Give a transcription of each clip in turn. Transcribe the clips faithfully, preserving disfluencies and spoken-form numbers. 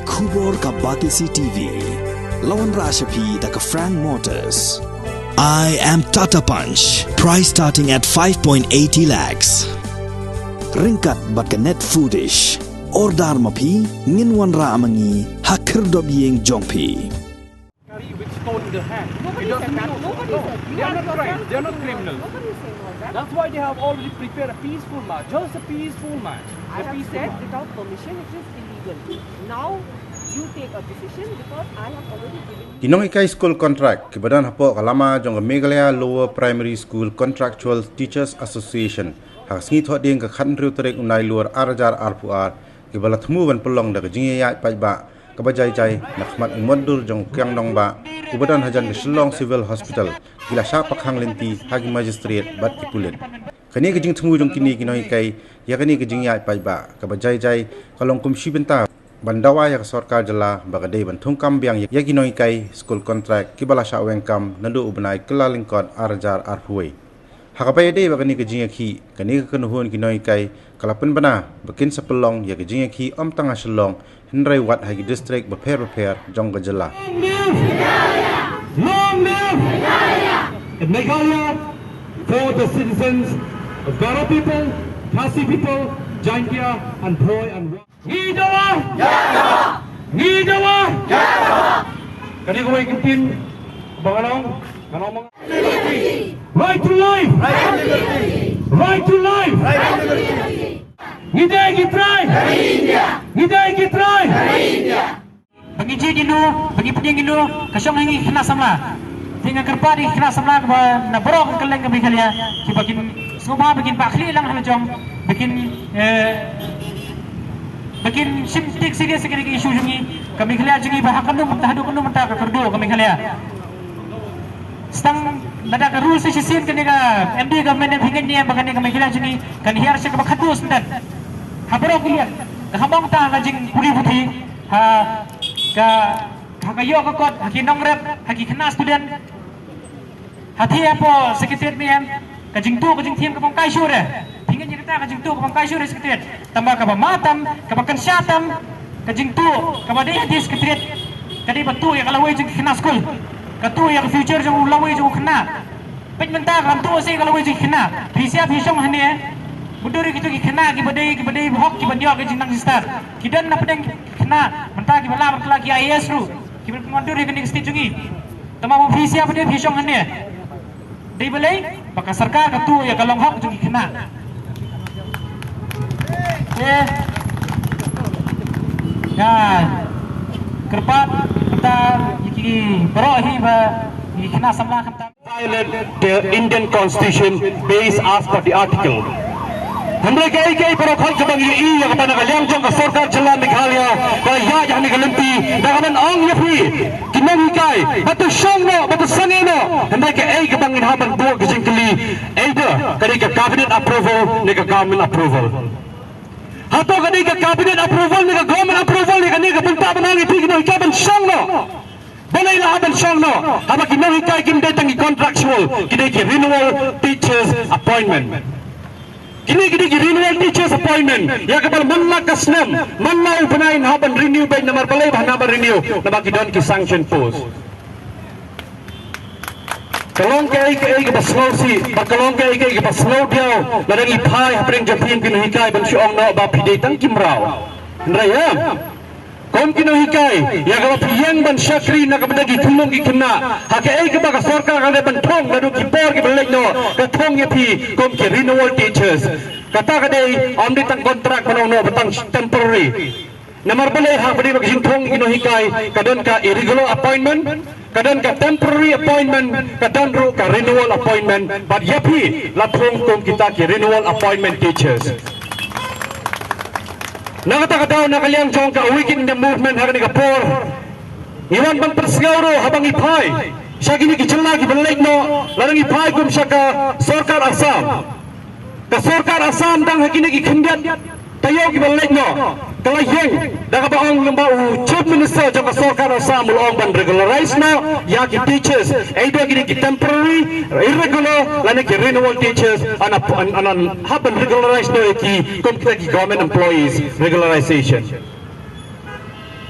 Khubor ka Batesi T V. La wanrah sha phi da ka Frank Motors. I am Tata Punch. Price starting at five point eighty lakhs. Ryngkat bad ka Net Foodish. Order ma phi, ngin wanrah ma ngi ha khyrdop ïing jong phi. Carry with stone in the hand. Nobody said that. Nobody said. You are not crying. They are not criminals. Nobody is saying all that. That's why they have already prepared a peaceful march. Just a peaceful march. I have said without permission, it is illegal. Now you take a decision because I have already given you. Ki nonghikai skul kontrak kiba don hapoh ka lama jong ka Meghalaya Lower Primary School Contractual Teachers Association ha ka sngi Thohdieng ka khathynriew tarik u Naiwieng ar hajar arphew ar kiba la thmu ban pynlong da ka jingïaid paidbah kaba jai jai na khmat u mutdur jong u kiang nongbah uba don hajan ka Shillong Civil Hospital ki la shah pakhang lynti ha ki magistrate bad ki pulit. Kane ka jingthmu jong kine ki nonghikai ïa kane ka jingïaid paidbah kaba jai jai ka long kum shi bynta ban dawa ïa ka sorkar jylla ba ka dei ban thungkam biang ïa ki nonghikai skul kontrak kiba la shah weng kam naduh u bnai Kyllalyngkot ar hajar arphew wei. Ha kaba ïadei bad kane ka jingïakhih, kane ka kynhun ki nonghikai ka la pynbna ba kin sa pynlong ïa ka jingïakhih ym tang ha Shillong hynrei wat ha ki distrik bapher bapher jong ka jylla. Long live! Long live! In Meghalaya, for the citizens of Garo people, Khasi people, Jaintia and Bhoi and Wa. Ngi dawa! Ngi dawa! Kane kawei ka ktien ba nga long, nga long. Right to life! Right to life! Ngi dei ngi trai! Ngi dei ngi trai! Ba ngi jied ïa no, ba ngi pdiang ïa no, ka shong ha ngi ki khynnah samla. Te nga kyrpad ïa ki khynnah samla kaba na baroh ka kylleng ka Meghalaya kiba kin sngewbha ba kin bah khlieh lang ha la jong ba kin, eh, ba kin shim take serious ïa kane ka issue jong ngi ka Meghalaya jong ngi ba ha kano mynta, haduh kano mynta ka kyrduh ka Meghalaya. Tang lada ka rule sa shisien kane ka M D A government em pyngen ne em ba kane ka Meghalaya jong ngi kan hiar sha kaba khatduh shen. Ha baroh ki liang, ka ha mong ta ka jingpule puthi, ha ka, ha ka ïoh ka kot, ha ki nongrep, ha ki khynnah student. Ha thie hapoh Secretariat mynne em, ka jingtuh ka jingthiam kaba ym kai shuh re. Pyngen ïa kata ka jingtuh kaba ym kai shuh re Secretariat. Tangba kaba ma tam, kaba kynshah tam, ka jingtuh kaba dei ha Secretariat ka dei ba tuh ïa ka lawei jong ki khynnah skul. Ka tuh ïa ka future jong u lawei jong u khynnah. Peit mynta kam tuh seh ïa ka lawei jong ki khynnah. Phi sngap phi shong hangne. Mutdur ïa kito ki khynnah kiba dei, kiba dei hok kiban ïoh ka jingnang jingstad. Ki don na pdeng ki khynnah mynta kiba lah ban kylla ki I A S ruh. Kiba pynmutdur ïa kane ka state jong ngi. Tangba ma phi sngap ba dei phi shong hangne. Dei balei? Ba ka sorkar ka tuh ïa ka long hok jong ki khynnah. Te nga kyrpad mynta ïa ki baroh hi ba ïa ki khynnah samla khamtam. Violate the Indian Constitution based as per the article. Hynrei kaei kaei baroh khoit kaba ngi ïohi ïa kaba na ka liang jong ka sorkar jylla Meghalaya ka ïaid hangne ka lynti da kaban ong ïa phi ki nonghikai ba to shong noh, ba to sangeh noh. Hynrei kaei kaba ngin hap ban buh ka jingkylli, either ka dei ka cabinet approval ne ka government approval. Hato ka dei ka cabinet approval ne ka government approval ïa kane ka bynta ban ong ïa phi ki nonghikai ban shong noh? Balei la hap ban shong noh? Haba ki nonghikai kim dei tang ki contractual, ki dei ki renewal teachers appointment. Kine ki dei ki renewal teachers appointment ïa kaba man la ka snem, man la u bnai ngin hap ban renew beit. Namar balei ba ngin hap ban renew? Namar ki don ki sanction post. Ka long kaei kaei kaba sngewsih bad ka long kaei kaei kaba sngewdiaw lada ngi phai hapdeng jong phi ki nonghikai ban shu ong noh ba phi dei tang ki mraw. Hynrei em, kum ki nonghikai, ïa kaba phi ïeng ban shakri na ka bynta ki khynnah ki khynnah, ha kaei kaba ka sorkar ka dei ban thung naduh ki por kiba leit noh, ka thung ïa phi kum ki renewal teachers. Kata ka dei ym dei tang kontrak, ban ong noh ba tang temporary. Namar balei? Ha kaba dei ba ka jingthung ïa ki nonghikai ka don ka irregular appointment, ka don ka temporary appointment, ka don ruh ka renewal appointment. Bad ïa phi la thung kum kita ki renewal appointment teachers. Na kata ka daw, na ka liang jong ka Awaken India Movement ha kane ka por, ngi wan ban pynsngew ruh haba ngi phai sha kine ki jylla kiba leit noh, lada ngi phai kum sha ka sorkar Assam. Ka sorkar Assam dang ha kine ki khyndiat taïew kiba leit noh ka la ïeng da kaba ong, lem ba u Chief Minister jong ka sorkar Assam u la ong ban regularize noh ïa ki teachers, either kine ki temporary, irregular lane ki renewal teachers, an, an, an, an hap ban regularize noh ïa ki kum kita ki government employees, regularization.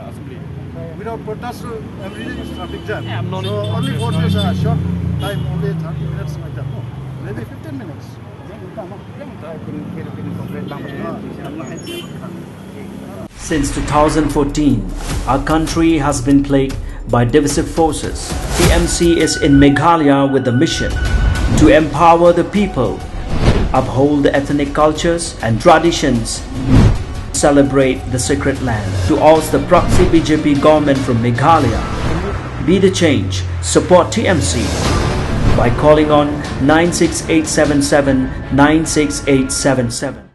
uh, assembly. Without protest, uh, every day is traffic jam. Yeah, I'm not So only for this uh, short time, only thirty minutes like that. No, maybe fifteen minutes. Since two thousand fourteen, our country has been plagued by divisive forces. T M C is in Meghalaya with the mission to empower the people, uphold the ethnic cultures and traditions, celebrate the sacred land. To oust the proxy B J P government from Meghalaya, be the change, support T M C by calling on nine six eight seven seven nine six eight seven seven.